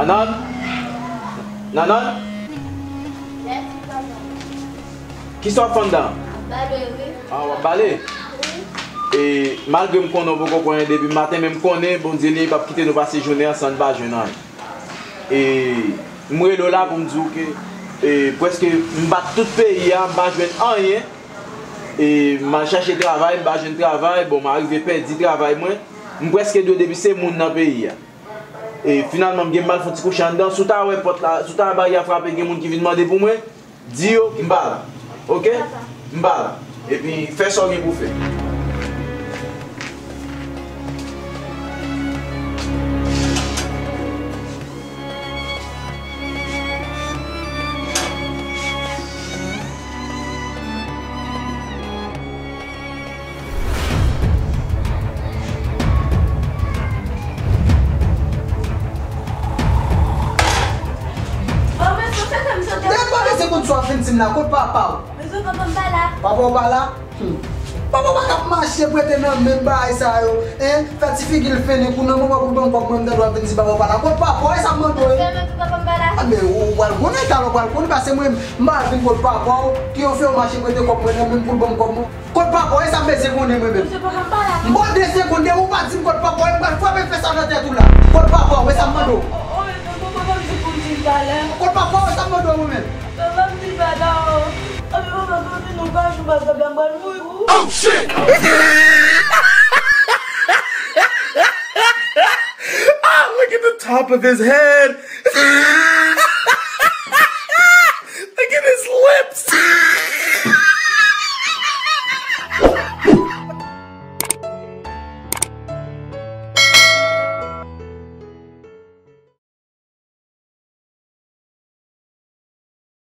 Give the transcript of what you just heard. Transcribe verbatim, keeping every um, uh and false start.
Nanan? Nanan? Kisa w ap fè anndan? Bale, wi. Ah, w ap bale? Wi. E malgre m konnen w poko pran anyen depi maten, men m konnen Bondye li p ap kite nou pase jounen an san n pa jwenn anyen. E m rele w la pou m di w ke, e, prèske m bat tout peyi a, m pa jwenn anyen. E m al chache travay, m pa jwenn travay, bon, m arive pèdi travay mwen. M prèske dwe depi se moun nan peyi a. E finalman, m gen m al fè yon ti kouche anndan. Si w ta wè pòt la, si w ta wè baryè a frape, gen moun ki vin mande pou mwen, di yo m pa la. Oke? M pa la. Epi fè sa w gen pou w fè. Depi de segonn sa w ap vin di m la, kot papa w? Papa w pa la? Hmm. Papa w pa ka ap mache prete nan men bagay sa yo, en? Fè ti figi l fennen, kou nan moman pou l ban m kòb mwen, m tande w ap vin di papa w pa la. Kot papa w? E sa m mande w, e? Anben, ou pral konnen, talè w pral konnen, paske mwen, m pa vin kot papa w, ki yo fè w mache prete kòb mwen nan men m pou l ban m kòb mwen. Kot papa w? E sa m bezwen konnen mwen menm. Bon, de segonn, depi w pa di m kot papa w, m pral frape fè sa nan tèt ou la. Kot papa w? E sa m mande w. Kot papa w? E sa m mande w mwen menm. Oh shit! Ah, look at the top of his head. Look at his lips.